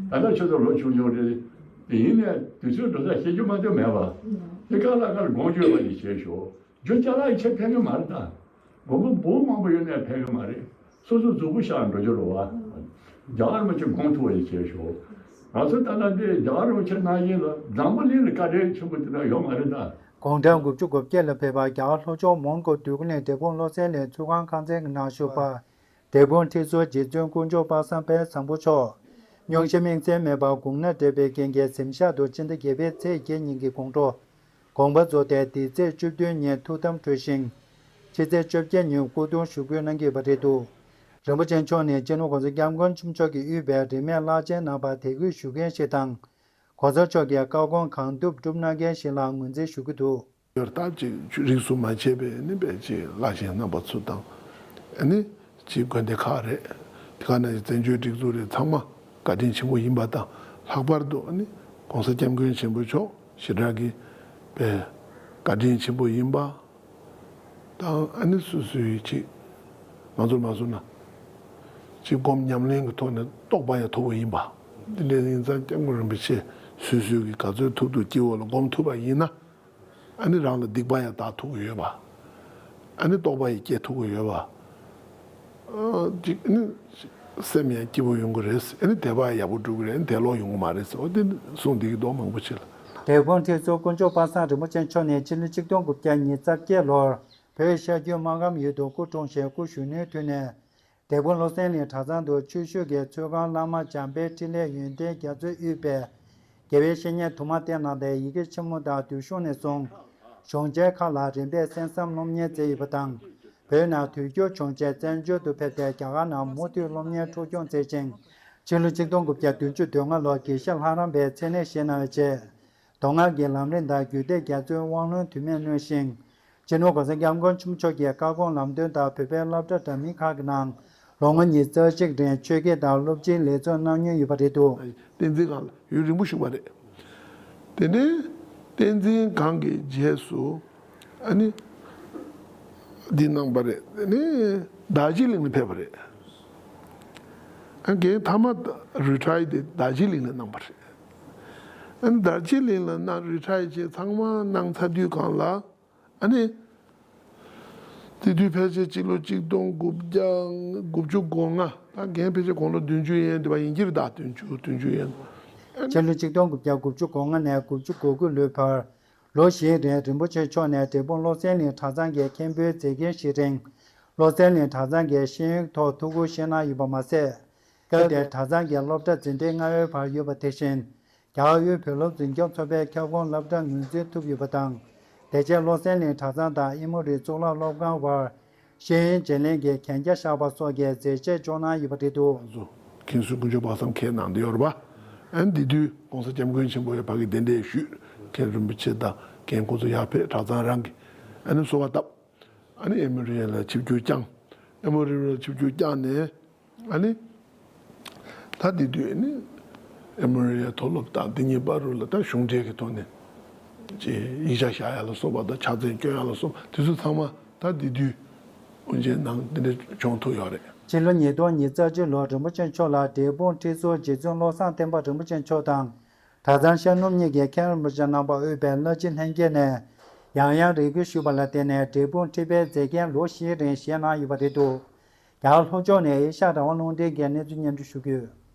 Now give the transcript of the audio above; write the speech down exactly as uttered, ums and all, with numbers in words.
ད་ལྟ་ཁྱོད་ཚོ་ལོ་ཆུང་ཆུང་རེད། དེ་ཡིན་ནས་དུས་ཚོད་འགྲོ་ས་ཤེས་རྒྱུ་མ་གཏོགས་མེད་པ། དེ་ག་ལ་ག་ལ་དགོངས་བཅོལ་བ་ཞིག་བྱས་ཤོག་རྒྱུ་ཅ་ལག་ཡི་ཆེད་ཕན་གི་མ་རེད་ད། དགོན་པ་འབུམ་མང་པོ་ཡོད་ནས་ཕན་གི་མ་རེད། སོ་སོ་མཛུབ་གུ་བཤགས་འགྲོ་རྒྱུ་རེད་བ། རྒྱ་གར་མ་ཆེ་དགོངས་ཐུབ་པ་ཞིག་བྱས་ཤོག་ང་ཚོ་ད་ལྟ་འདི་རྒྱ་གར་མ་ཆེ་ནང་བཞིན་ལ་འཛམ་བུ་གླིང་ལ་བཀའ་དྲིན་ཆེན་པོ་དེ་འདྲ་ཡོད་མ་རེད་ད། དགུང་གྲངས་དགུ་བཅུ་གོ་བརྒྱད་ལ་ཕེབས་པ་རྒྱ་གར་ལྷོ་ཕྱོགས་མོན་གྷོ་འདོད་རྒུ་གླིང་འབྲས་སྤུངས་བློ་གསལ་གླིང་ཚུལ་ཁང་ཁང་ཚན་གྱི་ནང་བཞུགས་པ། འབྲས་སྤུངས་ཁྲི་ཟུར་རྗེ་བཙུན་དཀོན་མཆོག་དཔག་བསམ་དཔལ་བཟང་པོ་མཆོག་སྙུང་གཞི་དམིགས་བསལ་མེད་པར་དགུང་ན་བགྲེས་པའི་རྐྱེན་གྱིས་གཟིམ་ཤག་ཏུ་སྤྱི་ཟླ་བརྒྱད་པའི་ཚེས་བརྒྱད་ཉིན་གྱི་དགོང་དྲོ་དགོངས་པ་རྫོགས་ཏེ་འདི་ཚེས་བཅུ་བདུན་ཉིན་ཐུགས་དམ་གྲོལ་ཞིང་། ཕྱི་ཚེས་བཅོ་བརྒྱད་ཉིན་སྐུ་གདུང་ཞུ་སྐུལ་གནང་གི་ཡོད་པ་རེད་འདུག་རིན་པོ་ཆེ་མཆོག་ནི་སྤྱི་ནོར་༸གོང་ས་༸སྐྱབས་མགོན་ཆེན་པོ་མཆོག་གིས་དབུས་པའི་རིས་མེད་བླ་ཆེན་རྣམ་པར་དད་གུས་ཞུ་མཁན་ཞིག་དང་། ༸གོང་ས་མཆོག་གི་བཀའ་དགོངས་གང་ཐུབ་སྒྲུབ་གནང་མཁན་ཞིག་ལ་ངོས་འཛིན་ཞུ་གི་འདུག་ཡོད་སྟབས་ཅིག་རིས་སུ་མ་ཆད་པའི་ནི་པའི་ཅིག་བླ་ཆེན་རྣམ་པ་ཚོ་དང་། ཨ་ནི་ཅིག་དགོན་སྡེ་ཁག་རེད། དེ་ག་ནང་བཞིན་བཙན་བྱོལ་སྒྲིག་འཛུགས་རེད། ཚང་མ་བཀའ་དྲིན་ཆེན་པོ་ཡིན་པ་དང་། ལྷག་པར་དུ་ཨ་ནི་༸གོང་ས་༸སྐྱབས་མགོན་ཆེན་པོ་མཆོག་ཞེ་དྲག་གི་པའི་བཀའ་དྲིན་ཆེན་པོ་ཡིན་པ་དང་། ཨ་ནི་སོ་སོའི་ཅིག་ང་ཚོར་མ་སོང་ན་ཅིག་སྒོམ་ཉམས་ལེན་གྱི་ཐོག་ནས་རྟོགས་པ་ཡང་ཐོབ་པ་ཡིན་པ། འདི་འདྲ་ཡིན་ཙང་སྐྱབས་མགོན་རིན་པོ་ཆེ་སོ་སོའི་གི་ག་ཚོད་ཐུབ་ཐུབ་སྤྱི་བོ་ལ་སྒོམ་ཐུབ་པ་ཡིན་ན། ཨ་ནི་རང་ལ་སྡིག་པ་ཡང་དག་ཐུབ་ཀྱི་ཡོད་པ། ཨ་ནི་རྟོགས་པ་ཡང་སྐྱེ་ཐུབ་ཀྱི་ཡོད་པ། ཨ་ཅིག་ཨ་ནི་སེམས་ཡང་སྐྱིད་པོ་ཡོང་གི་རེད། ཨ་ནི་དད་པ་ཡག་པོ་འགྲུབ་ཀྱི་རེད། དད་ལོག་ཡོང་གི་མ་རེད་ཟེར་བ་དེ་གསུངས་བསྡད་ཀྱི་འདུག་མང་པོ་ཅིག་ལ། འབྲས་སྤུངས་ཁྲི་ཟུར་དཀོན་མཆོག་དཔག་བསམ་རིན་པོ་ཆེ་མཆོག་ནི་ཕྱི་ལོ་ཆིག་སྟོང་དགུ་བརྒྱ་ཉེར་གཅིག་ལོར་བོད་ཤར་རྒྱུད་སྨར་ཁམས་ཡུལ་དུ་སྐུ་འཁྲུངས་ཤིང་སྐུ་གཞོན་ནུའི་དུས་ནས། འབྲས་སྤུངས་བློ་གསལ་གླིང་གྲྭ་ཚང་དུ་ཆོས་ཞུགས་ཀྱིས་ཚུལ་ཁང་བླ་མ་འཇམ་དཔལ་འཕྲིན་ལས་ཡོན་ཏན་རྒྱ་མཚོས་དབུས་པའི་དགེ་བའི་བཤེས་གཉེན་དུ་མ་བསྟེན་གནང་སྟེ། ཡི་གེ་ཆེན་མོ་དང་བསྡུས་གཞུང་ནས་བཟུང་གཞུང་ཆེན་ཁག་ལ་རིམ་པས་གསན་བསམ་སློབ་གཉེར་མཛད་ཡོད་པ་དང་། བོད་ནང་དུས་འགྱུར་བྱུང་རྗེས་བཙན་བྱོལ་དུ་ཕེབས་ཏེ་རྒྱ་གར་ནང་མུ་མཐུད་སློབ་གཉེར་འཕྲོ་སྐྱོང་མཛད་ཅིང་། ཕྱི་ལོ་ཆིག་སྟོང་དགུ་བརྒྱ་བདུན་ཅུ་དོན་ལྔ་ལོར་དགེ་བཤེས་ལྷ་རམས་པའི་མཚན་གནས་བཞེས་གནང་བའི་རྗེས། མདོ་སྔགས་ཀྱི་ལམ་རིམ་དང་རྒྱུད་སྡེ་རྒྱ་མཚོའི་དབང་ལུང་དུ་མས་གནང་ཞིང་། སྤྱི་ནོར་༸གོང་ས་༸སྐྱབས་མགོན་ཆེན་པོ་མཆོག་གི་བཀའ་དགོངས་ལམ་སྟོན་ལྟར་བོད་པའི་སློབ་གྲྭ་འདྲ་མིན་ཁག་གི་ནང་ལོ་ངོ་ཉི་ཤུ་རྩ་གཅིག་རིང་ཆོས་དགེ་དང་སློབ་སྤྱིའི་ལས་ཚོགས་གནང་མྱོང་ཡོད་པ་རེད་འདུག་བསྟན་འཛིན་སྒང་ལ་ཡུན་རིང་པོ་བཞུགས་པ་རེད། དེ་ནས་བསྟན་འཛིན་སྒང་གི་རྗེས་སུ་ཨ་ནི་འདི་གནང་བ་རེད། དེ་ནས་རྡོ་རྗེ་གླིང་ལ་ཕེབས་པ་རེད། ཨ་རྒན་མཐའ་མ་རི་ཊ་ཡར་དེ་རྡོ་རྗེ་གླིང་ལ་གནང་བ་རེད། ཨ་ནི་རྡོ་རྗེ་གླིང་ལ་གནང་། རི་ཊ་ཡར་བྱས་ཚང་མ་གནང་ཚར་དུས་སྒང་ལ། ཨ་ནི། དེ་དུས་ཕལ་ཆེར་སྤྱི་ལོ་ཆིག་སྟོང་དགུ་བརྒྱ་དགུ་བཅུ་གོ་ལྔ། ད་རྒན་ཕལ་ཆེར་དགུང་ལོ་བདུན་ཅུ་ཡན་དེ་བ་ཡིན་གྱི་རེད། ད་བདུན་ཅུ་བདུན་ཅུ་ཡན། སྤྱི་ལོ་ཆིག་སྟོང་དགུ་བརྒྱ་དགུ་བཅུ་གོ་ལྔ་ནས་དགུ་བཅུ་གོ་དགུ་ལོའི་བར་ལོ་བཞིའི་རིང་རིན་པོ་ཆེ་མཆོག་ནས་འབྲས་སྤུངས་བློ་གསལ་གླིང་གྲྭ་ཚང་གི་མཁན་པོའི་མཛད་འགན་བཞེས་རིང་། བློ་གསལ་གླིང་གྲྭ་ཚང་གི་ཤེས་ཡོན་ཐོག་ཐུགས་ཁུར་བཞེས་གནང་ཡོད་པ་མ་ཟད། སྐབས་དེར་གྲྭ་ཚང་གི་སློབ་གྲྭ་འཛིན་གྲྭའི་ལྔ་པའི་བར་ཡོད་པ་དེ་བཞིན། རྒྱ་གར་དབུས་བོད་སློབ་འཛིན་སྐྱོང་ཚོགས་པའི་ཁྱབ་ཁོངས་སློབ་གྲྭ་ངོས་འཛིན་ཐུབ་ཡོད་པ་དང་། དེ་རྗེས་བློ་གསལ་གླིང་གྲྭ་ཚང་དང་ཨེ་མོ་རི་གཙུག་ལག་སློབ་ཁང་བར་ཤེས་ཡོན་བརྗེ་ལེན་གྱི་གན་རྒྱ་བཞག་པ་སོགས་ཀྱི་མཛད་རྗེས་སྐྱོང་གནང་ཡོད་པ་རེད་འདུག་ང་ཚོ་མཁན་ཟུར་དཀོན་མཆོག་དཔག་བསམ་མཁྱེན་གནང་བསྡད་ཡོད་རེད་པ། ཨ་ནི་འདི་དུས་༸གོང་ས་༸སྐྱབས་མགོན་ཆེན་པོ་ཡང་ཕ་གི་གདན་འདྲེན་ཞུས། མཁན་རིན་པོ་ཆེ་དང་རྒན་ཁོང་ཚོ་ཡར་ཕེབས། གྲྭ་ཚང་རང་གི་ཨ་ནི་གསོལ་བ་བཏབ། ཨ་ནི་ཨེ་མོ་རི་ལ་ཆིབས་བསྒྱུར་བསྐྱངས། ཨེ་མོ་རི་ལ་ཆིབས་བསྒྱུར་བསྐྱངས་ནས། ཨ་ནི། ད་དེ་དུས་ནི། ཨེ་མོ་རི་ཡའི་མཐོ་སློབ་དང་དེ་གཉིས་བར་རུ་ལ་ད་གཞུང་འབྲེལ་གྱི་ཐོག་ནས། ཅེས་ཡིག་ཆ་བཞག་ཡ་ལ་སོགས་པ་དང་ཕྱག་མཚན་སྐྱོན་ཡ་ལ་སོགས་པ་དེ་ཚོ་ཚང་མ་ད་དེ་དུས་དབུ་འབྱེད་ནང་དེ་འདྲ་བྱུང་ཐུབ་ཡོད་རེད། ཕྱི་ལོ་ཉིས་སྟོང་ཉི་ཤུ་རྩ་གཅིག་ལོར་རིན་པོ་ཆེ་མཆོག་ལ་འབྲས་སྤུངས་ཁྲི་ཟུར་རྗེ་བཙུན་བློ་བཟང་བསྟན་པ་རིན་པོ་ཆེ་མཆོག་དང་། གྲྭ་ཚང་ཤར་ནུབ་གཉིས་ཀྱི་མཁན་རིན་པོ་ཆེ་རྣམ་པ་དབུས་པའི་བླ་སྤྱི་ལྷན་རྒྱས་ནས་ཡང་ཡང་རེ་སྐུལ་ཞུས་པ་ལ་བརྟེན་ནས་འབྲས་སྤུངས་ཁྲི་པའི་མཛད་འགན་ལོ་བཞིའི་རིང་བཞེས་གནང་ཡོད་པ་རེད་འདུག་རྒྱ་གར་ལྷོ་ཕྱོགས་ནས་ཨེ་ཤ་ཡ་རང་དབང་རླུང་འཕྲིན་གྱིས་གནས་ཚུལ་སྙན་སྒྲོན་ཞུ་གི་ཡོད།